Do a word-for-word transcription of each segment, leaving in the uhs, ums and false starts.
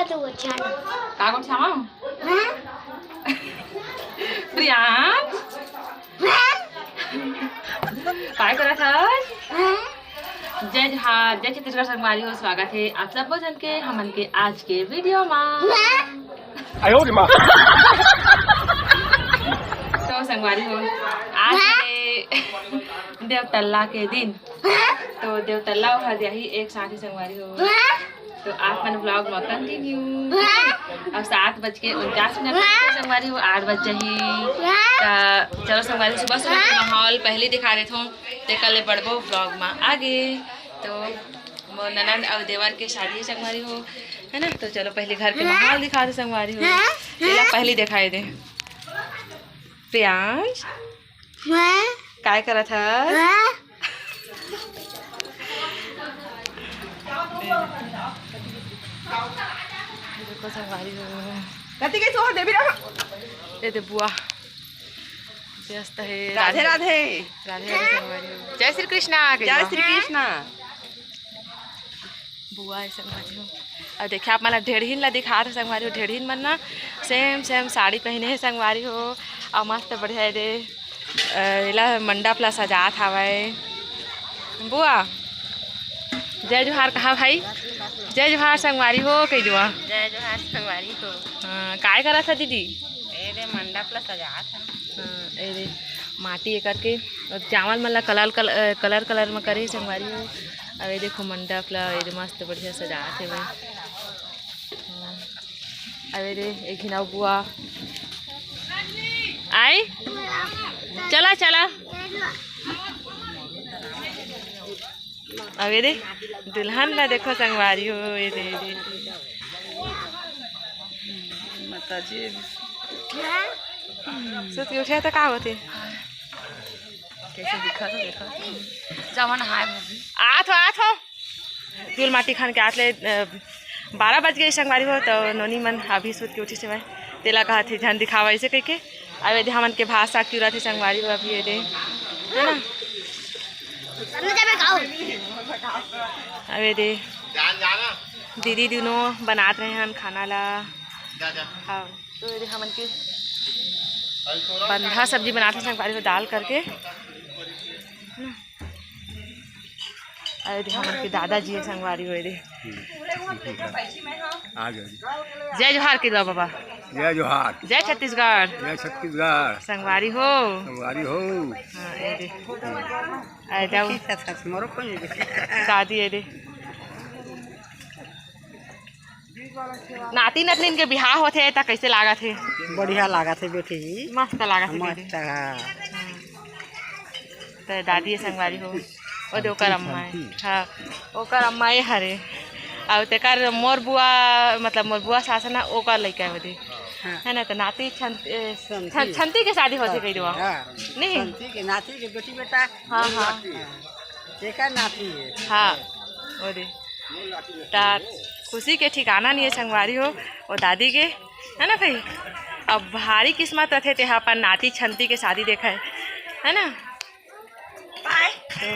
तो वो जान। का गोठ छामा? हाँ? प्रियांश? हाँ? काय करत हस? हाँ? जय जोहार, जय छत्तीसगढ़ संगवारी हो, स्वागत हे आप सबो झन के हमन के आज के वीडियो मा। हाँ? आयो रे माँ। तो संगवारी हो, आज हाँ? हे देवतल्ला के दिन। हाँ? तो देवतल्ला अउ हरदेही एक साथ ही संगवारी हो। हाँ? तो आप मन vlog में continue। हाँ? अब सात बज के उनचास मिनट हो गए संगवारी हो, आठ बज जाही। हाँ? तो चलो संगवारी, सुबह सुबह के माहौल पहले दिखा देत हूँ, तेकर ले बढ़बो vlog में आगे। तो मोर ननद अउ देवर के शादी हे संगवारी हो, है ना? तो चलो पहले घर के माहौल दिखा दे संगवारी हो, हाँ? तेला पहले दिखाई दे। प्रियांश, हाँ? काय करत हस? हाँ? देखो संगवारी हो। कति के सोह देवी रहा? ए दे बुआ। व्यस्त हे। राधे राधे। राधे राधे संगवारी हो। जय श्री कृष्णा। जय श्री कृष्णा। बुआ हे संगवारी हो। अउ देखे आप मन ला ढेढ़हिन ला दिखात हे संगवारी हो। ढेढ़हिन मन ना same same साड़ी पहने हे संगवारी हो। अउ मस्त बढ़िया हे दे। अ, एला मंडप ला सजात हावय। बुआ, जय जोहार कहा भाई। जय जोहार संगवारी हो, कहि दुआ। जय जोहार संगवारी हो। हाँ, काय करत हे दीदी? ए दे मंडप ला सजात हे। हाँ, ए दे माटी ए करके अउ चावल मन ला colour, colour, अ, colour, colour म करे संगवारी हो। अउ ए देखो मंडप ला, ए दे मस्त बढ़िया सजात हे भाई। हाँ। अबे रे, एक झिन अउ बुआ। आई? चला, चला। अबे रे, दुल्हन ला देखो संगवारी हो, ए दे, ए दे। माता जी। सुत के उठे त का होथे? कैसे दिखा तो देखा। जवन हाय भाभी। आत हो, आत हो। तिल माटी खान के आत ले, अ, बारह बज गए संगवारी हो, तो नोनी मन अभी सुत के उठिस हवय, तेला कहत हे झन दिखावा ऐसे कहिके। अब यदि हमन के भात साग चुरत हे संगवारी हो, अभी ये दे, है ना? अब ये दे दीदी दुनों बनात रहे हन खाना ला। हाँ, तो ये दे हमन के बंधा सब्जी बनात हे संगवारी हो, दाल करके। अरे दे, हमन के दादाजी हे संगवारी हो रे। आ गए जी। जय जोहार के दो बाबा। जय जोहार। जय छत्तीसगढ़। जय छत्तीसगढ़। संगवारी हो। संगवारी हो। हाँ, ए दे। अरे दे। मोरो कोनी। दादी ए दे। नाती नतनीन के बिहाव होथे त कइसे लागत हे? बढ़िया लागत हे बेटी। मस्त लागत हे मस्त, दीदी। हाँ। त दादी हे संगवारी हो, ओ दे ओकर अम्मा हे। हाँ, ओकर अम्मा ये हरे। अउ तेकर मोर बुआ, मतलब मोर बुआ सास ना, ओकर लइका हे ओदे। हाँ। है ना, त नाती छन-, ए, छन-, छंती के शादी होथे कहि देवा। हाँ। नहीं? छंती के नाती के बेटी बेटा। हाँ, हाँ। तेकर नाती हे। हाँ, ओदे। त खुशी के ठिकाना नहीं हे संगवारी हो, ओ दादी के, है ना भाई? अब भारी किस्मत रथे तेहा अपन नाती छंती के शादी देखय, है ना? तो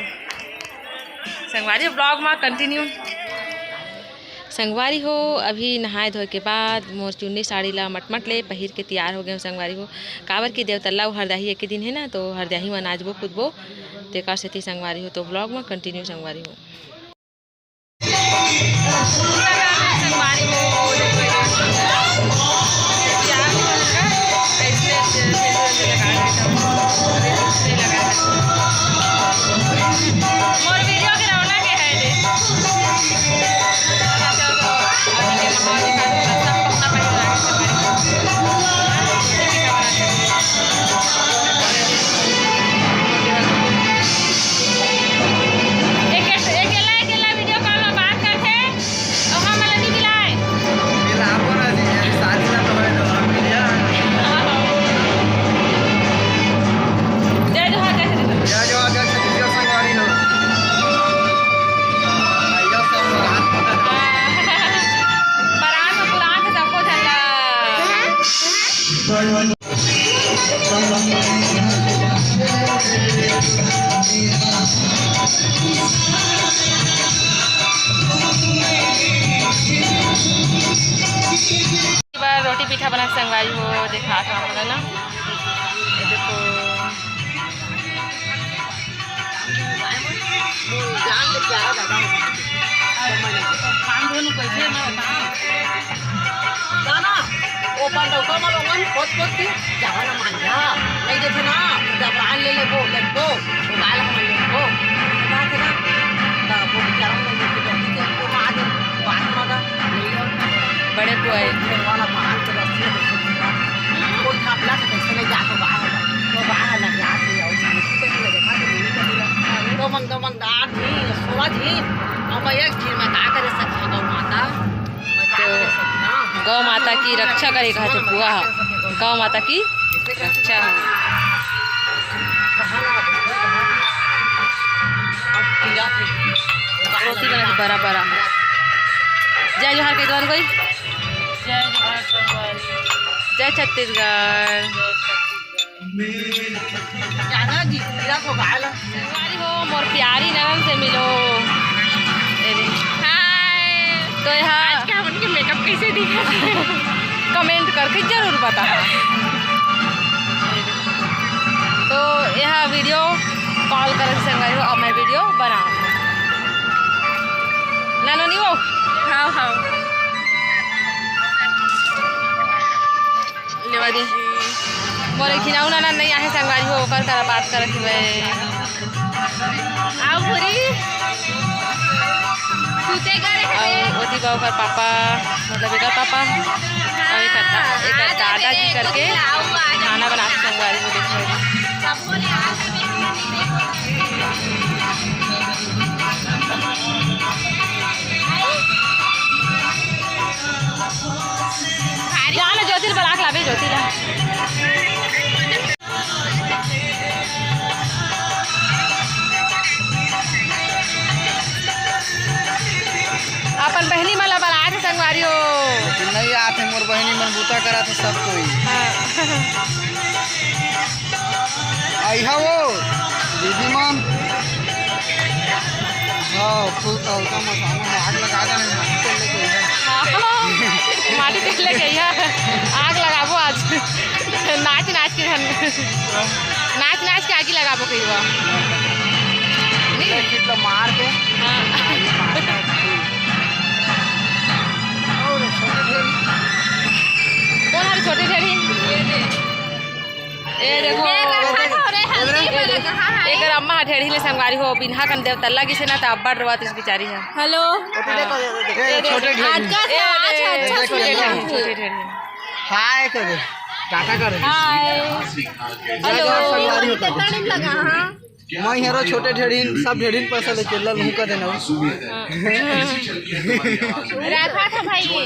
संगवारी हो vlog मा continue। संगवारी हो, अभी नहाए धोए के बाद मोर चुन्नी साड़ी ला मटमट ले पहिर के तियार हो गेंव संगवारी हो, काबर कि देवतल्ला अउ हरदाही एके दिन हे ना, तो हरदाही मा नाचबो कूदबो, तेकर सेती संगवारी हो, तो vlog मा continue संगवारी हो। एके-, अकेला, अकेला video call में बात करथे, अउ हमन ला नहीं मिलाए। मिलाबो ना जी, शादी ना तो होए तो हम मिलिया। जय जोहार, जय छत्तीसगढ़। जय जोहार, जय छत्तीसगढ़ संगवारी हो। आइयो सब बारात में। बारात में बुलात हे सबको झन ला। पीठा बना के संगवारी हो, देखा था आप लोगन ना। ये देखो। जाना, ओ पंडौका में लोगन खोद खोद के जावा ना मांझा, नहीं देखे ना, जब रान ले लेबो, लेबो, वो गाय ला हमन लेबो, बात है ना, तब वो बेचारा मन लेके बैठी के उनको मार दे, बात मांगा, नहीं और बड़े बुआ है। घर वाला बाहर के रस्ते में बैठे थे। कोई थापला से कैसे नहीं जातो बाहर, तो बाहर लग जाते हैं, और कैसे लगे था, तो नहीं लगे था। तो मंग, तो मंग, आठ ही, सोलह ही, अब मैं एक चीज में का करे सकता हूँ, गौ माता। तो गौ माता की रक्षा करे, कहा तो बुआ, गौ माता की रक्षा हो। रोटी बना के बड़ा बड़ा। जय जोहार के द्वार कोई। जय जोहार संगवारी। जय छत्तीसगढ़। जय छत्तीसगढ़। ज्यादा जी, पूरा को गाल। संगवारी हो, मोर प्यारी ननद से मिलो। ए दे। हाय। तो यहाँ आज का हमन के मेकअप कैसे दिखा? कमेंट करके जरूर बताओ। तो यहाँ वीडियो कॉल कर संगवारी हो, अब मैं वीडियो बनाऊँ। नानो नहीं वो? हाँ, हाँ। लेवा दे। मोर एक खिनौना ना नहीं आहे संगवारी हो, ओकर करा बात करत हवे। आओ भूरी। सूते गए हैं। और ओती बा ओकर पापा, मतलब एकर पापा, और एक, हाँ, एक आ जा दादाजी तेरे करके को खिलाऊंगा, आ जा। खाना बना के संगवारी हो, देखो। सबको ले आओ। जा ना ज्योति ला बला के लाबे, ज्योति ला। अपन बहिनी मन ला बलाए थे संगवारी हो। लेकिन नहीं आते, मोर बहिनी मन बूता करा थे सब कोई। हाँ। आई हा वो दीदी मन। हाँ, फुल तड़का मसाला में आग लगा देना, माटी तेल लेके आई हा। हाँ, माटी तेल लेके आई हा। आग लगाबो आज। नाच नाच के धन। नाच नाच के आगी लगाबो कहिबा। नहीं? ले, चित ला मार के। हाँ। और छोटे ढेरी। कौन हर छोटे ढेरी? ये देखो। ये देखो। ये रखा था रे, हल्दी वाला कहाँ है? एकर अम्मा ह ढेरी ले संगवारी हो, बिन्हा कन देवता लगी से ना, त अब्बड़ रोवत इस बेचारी है। हेलो। ये देखो, ये देखो। ए, छोटे ढेरी। आज का से ए, आज ए, अच्छा छोटे सुंदर ढेरी, है। छोटे ढेरी। हाय करे, टाटा करे। हाय। हेलो। संगवारी हो। कितना टाइम लगा, हाँ? मैं हेरो छोटे ढेरी, सब ढेरी पैसा लेके लल हूँ कर देना। हाँ। रखा था भाई ये।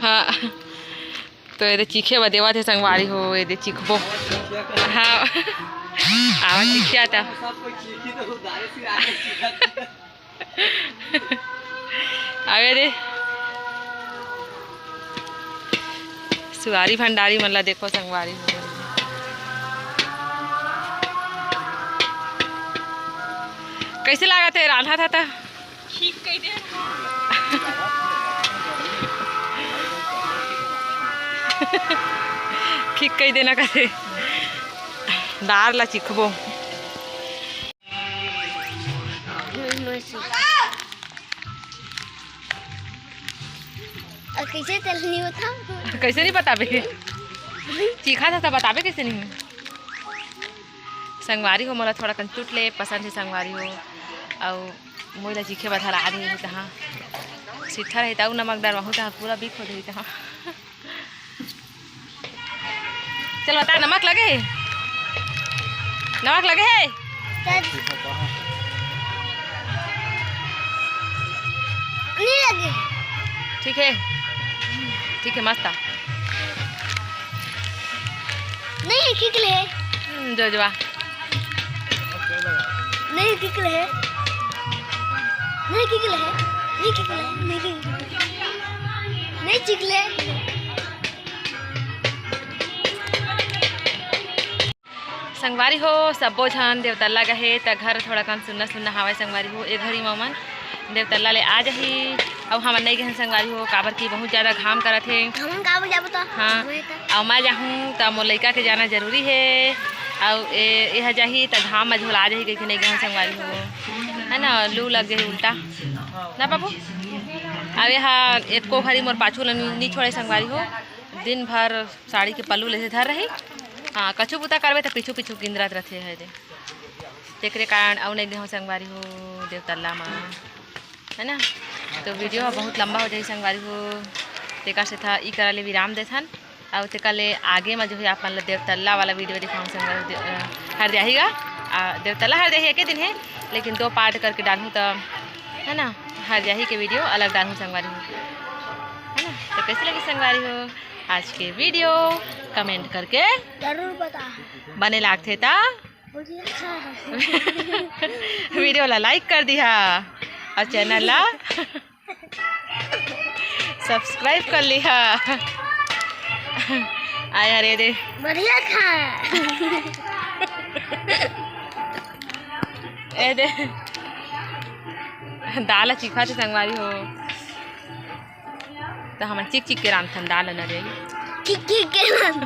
हाँ। तो ये दे चीखे बर देवत हे संगवारी हो, ये दे चीखबो। हाँ। आवा चीखिया ता। अबे रे, सुआरी भंडारी मन ला देखो संगवारी हो। कैसे लागत हे रांधा था ता? ठीक कह दे। ठीक कह देना कहे। दार ला चिखबो। अब कैसे चलनी बता? कैसे नहीं बताबे? चीखा था तब बताबे कैसे नहीं? संगवारी हो, मोला थोड़ा कन चुट ले पसंद हे संगवारी हो, अउ मोला चीखे बर धरा दे तहाँ सिट्ठा रही तउ नमक डरवाहूँ तहाँ पूरा बिक हो जाही तहाँ। चल बता, नमक लगे हे? नमक लगे हे? नहीं लगे। ठीक है, ठीक है, मस्त आ। नहीं, ठीक ले। हम्म, जो जवा। नहीं, ठीक ले। नहीं, ठीक ले। नहीं, ठीक ले। नहीं, ठीक ले। नहीं, ठीक ले। संगवारी हो, सब्बो झन देवतल्ला गए हे, त घर थोड़ा कन सुन्ना सुन्ना हावय संगवारी हो। ए घरी म मन देवतल्ला ले आ जाही। अउ हमन नइ गेहन संगवारी हो, काबर कि बहुत ज्यादा घाम करत हे। हमन काबर जाबो त? हाँ। अउ मैं जाहूँ त मोर लइका के जाना जरूरी हे। अउ ए एहा जाही त घाम म झोला जाही कहिके नइ गेहन संगवारी हो, है ना? लू लग जाही उल्टा ना बाबू। अउ एहा एको घरी मोर पाछू ल नी छोड़े संगवारी हो। दिन भर साड़ी के पल्लू लेसे धर रही। हाँ, कछु बुता करबे त पीछू पीछू किंदरत रथे है दे। तेकरे कारण अउ नइ गेहूँ संगवारी हो देवतल्ला मा, है ना? तो वीडियो ह बहुत लंबा हो जाही संगवारी हो, तेकर से था ई करा ले विराम देथन। अउ तेकर ले आगे मा जो है आप मन ल देवतल्ला वाला वीडियो दिखाऊँ संगवारी हो, दे-, अ, हरदियाही का, आ, देवतल्ला हरदियाही एके दिन है, लेकिन दो पार्ट करके डालहूँ त, है ना? हरदियाही के वीडियो अलग डालहूँ संगवारी हो, है ना? तो कैसे लगी संगवारी हो आज के वीडियो? कमेंट करके जरूर बता। बने लागथे त वीडियो ला लाइक कर दिहा अउ चैनल ला सब्सक्राइब कर लिहा। आय हरे दे। बढ़िया खा। ए दे। दाल चिखा थे संगवारी हो। त हमन चिक चिक के रांधथन दाल न रे। चिक चिक के रांध।